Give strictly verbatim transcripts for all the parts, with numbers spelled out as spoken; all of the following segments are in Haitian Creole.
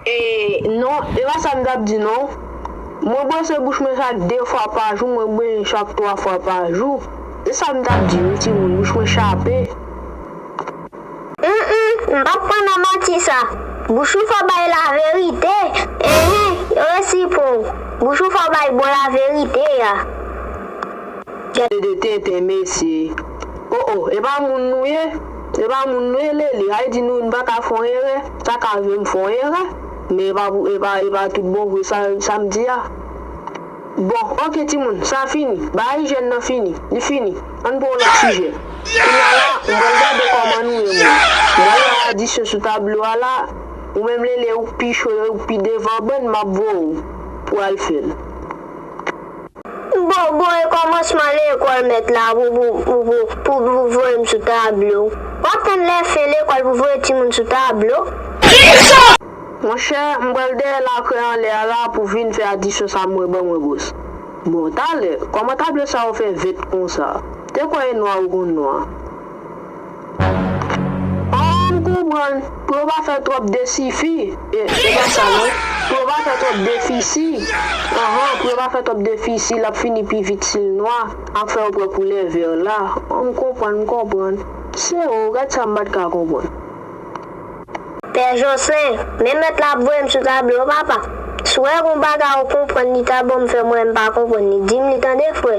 E, non, e pa sa m t ap di, non. Mwen bwose bouch mwen chak de fwa pa jou, mwen benyen chak twa fwa pa jou. E sa m t ap di, wi, timoun, bouch mwen chape. Hum, hum, m p ap pran nan manti sa. Bouch ou fò bay laverite. Enhen, yo resi pran w. Bouch ou fò bay bon laverite a. Gade de tenten, mesye. O, o, e pa moun nou ye? E pa moun nou ye, Lele? Sa vle di nou, nou pa ka fè yon erè? Sa ka rive m fè yon erè, men e pa pou, e pa, e pa tout bon vre sa, sa m di a. Bon, oke, timoun, sa fini. Bagay ijyèn nan fini. Li fini. Ann pran yon lòt sijè. Kounye a la, m pral gade kòman nou ye, mwen. M pral fè adisyon sou tablo a la. Ou menm, Lele, ou k pi cho, ou k pi devan bann, m ap voye w pou w al fè l. Bon, bon, e kòmansman lekòl mèt la pou, pou, pou, pou, pou, pou voye m sou tablo. W ap tann lè fen lekòl pou voye timoun sou tablo? Monchè, m pral dèyè lakrè anlè a la pou vin fè adisyon sa mwen ban mwen bwòs. Bon, talè, kòman tablo sa yo fè vèt konsa? Te kwè e nwa ou konn nwa? Ah, m konprann. Pou yo pa fè twòp desifi. E, e pa sa, non. Pou yo pa fè twòp defisi. Anhan, pou yo pa fè twòp defisi, l ap fini pi vit si l nwa. Ak fè yo pran koulè vè la. Ah, m konprann, m konprann. Se ou, gad sa m pa t ka konprann. Pè Joslin, men mèt la ap voye m sou tablo, papa. Si w wè gon bagay ou konprann, li ta bon m fè mwen, m pa konprann li. Di m li tande, frè.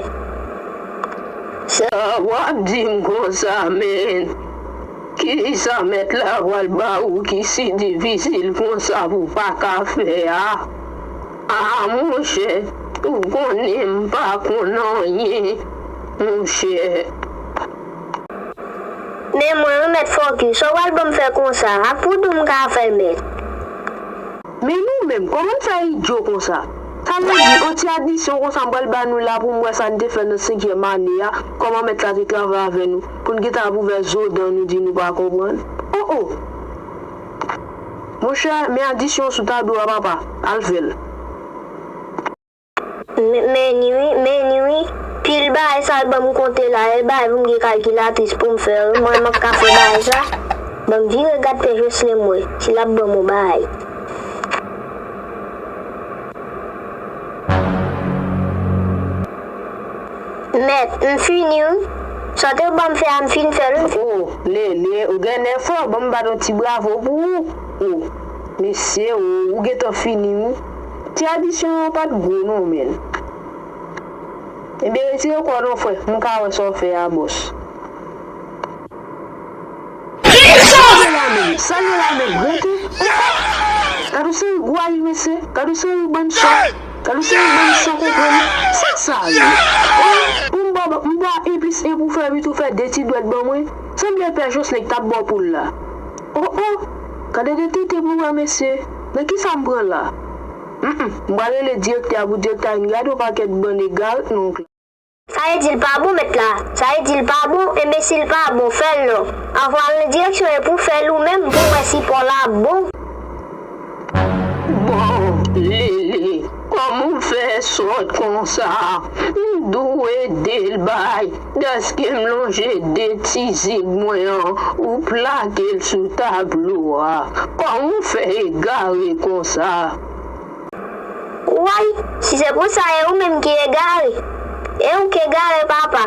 Sa w ap di m konsa, men? Kisa mèt la pral ba ou ki si difisil konsa pou w pa ka fè a? A, monchè, ou konnen m pa konn anyen, monchè. Men mwen, wi, mèt Fòki, sa w pral ban m fè konsa? Ak pou di w m ka fè l, mèt. Men nou menm, kòman n fè idyo konsa? Sa vle di, yon ti adisyon konsa m pral ba nou la pou m wè sa n te fè nan senkyèm ane a, kòman mèt la te travay avè nou, pou n gentan ap ouvè zo dan nou di nou pa konprann. O, o! Monchè, men adisyon sou tablo a, papa, al fè l. Men, men ni wi, men ni wi. Pil bagay sa l ban m konte la, e bagay pou m gen kalkilatris pou m fè, wi. Mwen, m ap ka fè bagay sa. Ban m vire gad pè Joslin m wè, si l ap ban m yon bagay. Mèt, m fini wi. Sa w te ban m fè a, m fin fè l wi. O, Lele, ou gen nèf an, ban m bat yon ti bravo pou ou. O, mesye, o, ou gentan fini wi. Ti adisyon an pa t gwo non, men. Ebyen, retire kò w non, frè. M ka wè sa w fè a, bòs. Sa ye la menm, sa ye la menm, rete. Gade yon seri gwayi, mesye. Gade yon seri bann san. Gade yon seri bann san konprann. Sa sa ye? Pou m ba, m ba en plis en pou fè uit, ou fè de ti dwèt ban mwen. Sanble pè Joslin k t ap ba w poul la. O, o! Gade de tenten pou wè, mesye. Nan kisa m pran la? M, m, m pral rele direktè a pou direktè a vin gade yon pakèt bann egare nan yon klas. Sa vle di l pa bon, mèt la. Sa vle di l pa bon, enben si l pa bon, fè l non. Anvan al nan direksyon e pou fè l ou menm, pou w wè si pa w la bon. Bon, Lele, kòman w fè sòt konsa? M dwe ede l bay, dèske m lonje de ti zig mwen an, ou plake l sou tablo a. Kòman w fè egare konsa? Woy, si se pou sa, e ou menm ki egare. E ou k egare, papa.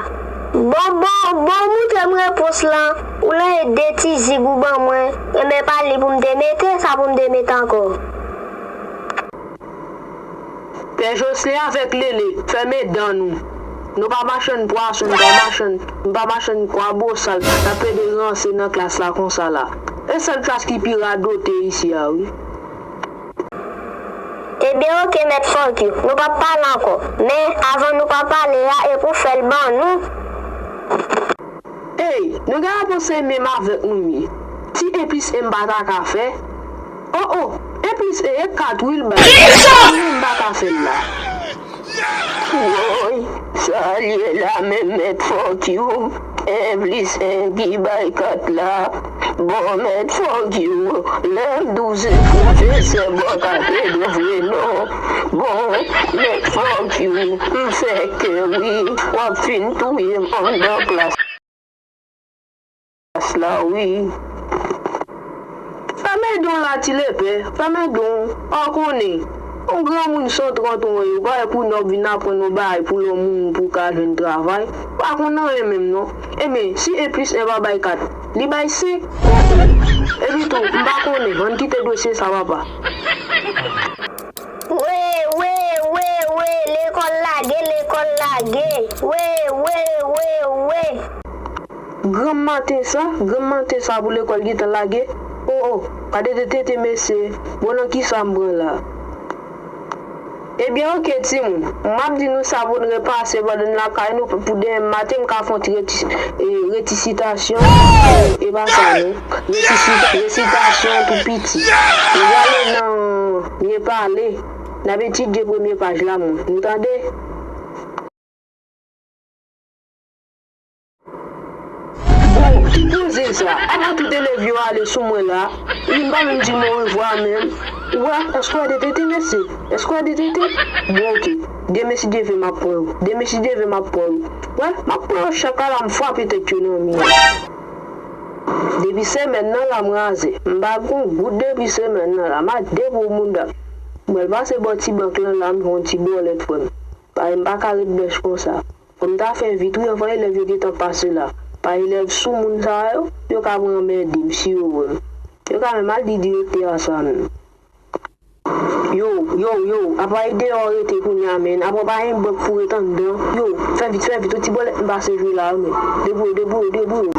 Bon, bon, bon, ou montre m repons lan. Ou lage de ti zig ou ban mwen. Enben pa li pou m te mete, sa pou m te mete ankò. Pè Joslin avèk Lele, fèmen dan nou. Nou pa machann pwason, nou pa machann, nou pa machann kwabosal. N ap plede ranse nan klas la konsa la. E sèl klas ki pi radote isi a, wi. Ebyen, oke, mèt Fòki, nou p ap pale ankò. Men, avan nou pa pale a, e pou fè l ban nou. Ey, nou genlè panse menm avèk nou ye. Ti en plis en m pa ta ka fè. O, o, en plis en e kat wi l bay. Kisa? Menm m pa ka fè l la. Woy, sa l ye la menm mèt Fòki w? En plis en ki bay kat la. Bon, mèt Fòki w, lè m di w se pwofesè bò ka plede vre non. Bon, mèt Fòki w, m fè kè wi, w ap fin touye m anndan klas la wi. Fèmen Don la ti lepè, fèmen don, pa konnen. Yon granmoun san trant an, yo pa wè kounye a w vin aprann yon bagay pou lòt moun pou w ka jwenn travay. Pa konn anyen menm non. Ebyen, si en plis en pa bay kat, li bay senk. Epi tou, m pa konnen, ann kite dosye sa papa. We, we, we, we, lekòl lage, lekòl lage. We, we, we, we. Granm maten sa, granm maten sa pou lekòl gentan lage. O, o, gade tete mesye, bon nan kisa m pran la. Ebyen oke timoun, m ap di nou sa pou n repase pandan n lakay nou pou demen maten m ka fè yon ti reti, e, retisitasyon, e, e pa sa non, retisi, resitasyon tou piti. Nou prale nan byen pale, n ap etidye premye paj la moun, nou tande? Bon, ki koze sa? Apa tout elèv yo ale sou mwen la? Li pa menm di m orevwa menm. Ou wè, èske w wè de tete mesye? Èske w wè de tete? Bon, oke. Demen si Dye vle m ap pran yo. Demen si Dye vle m ap pran yo. Wè, m ap pran yo chak la, m frape tèt yo nan mi an. Depi semèn nan la m raze. M pa gon goud depi semèn nan la. M a de gwo mouda. M al pase bò ti bank lan la, m jwenn yon ti bòlèt frè m. Paske m pa ka ret bèch konsa. Fò m ta fè vit wi anvan elèv yo gentan pase la. Pa elèv soumoun sa yo, yo ka pran anmède m si yo wè m. Yo ka menm al di direktè a sa menm. Yo, yo, yo, apa e deyò rete kounye a menn, apa pa gen bank pou ret anndan. Yo, fè vit, fè vit, yon ti bòlèt m pase jwe la wi menn. Debouye, debouye, debouye.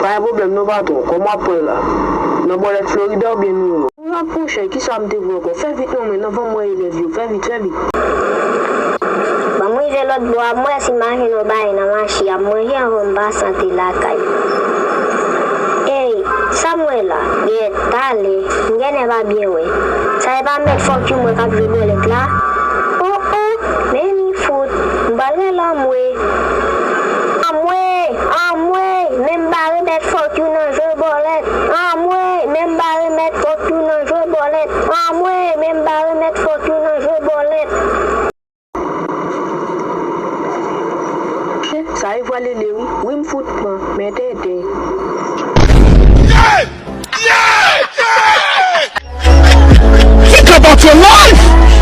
Pa gen pwoblèm non patwon, kòman w ap pran la? Nan bòlèt Florida oubyen New York? Wi monchè, kisa m te pran ankò? Fè vit non menn, anvan m wè elèv yo, fè vit, fè vit. Ban m rive lòt bò a, m wè si m a jwenn yon bagay nan mache a, m manje anvan m pase antre lakay. Ey, sa m wè la? Gen talè, m genlè pa byen wè. Sa e pa mèt fòk yon mwen k ap jwe bòlèt la? O, o, men li fout, m pral rele anmwe. Anmwe, anmwe, men m pa remèt fòk yon nan jwe bòlèt. Anmwe, men m pa remèt fòk yon nan jwe bòlèt. Anmwe, men m pa remèt fòk yon nan jwe bòlèt. Sa e vwa lele wi, wi m fout pran, men tenten. Think about your life!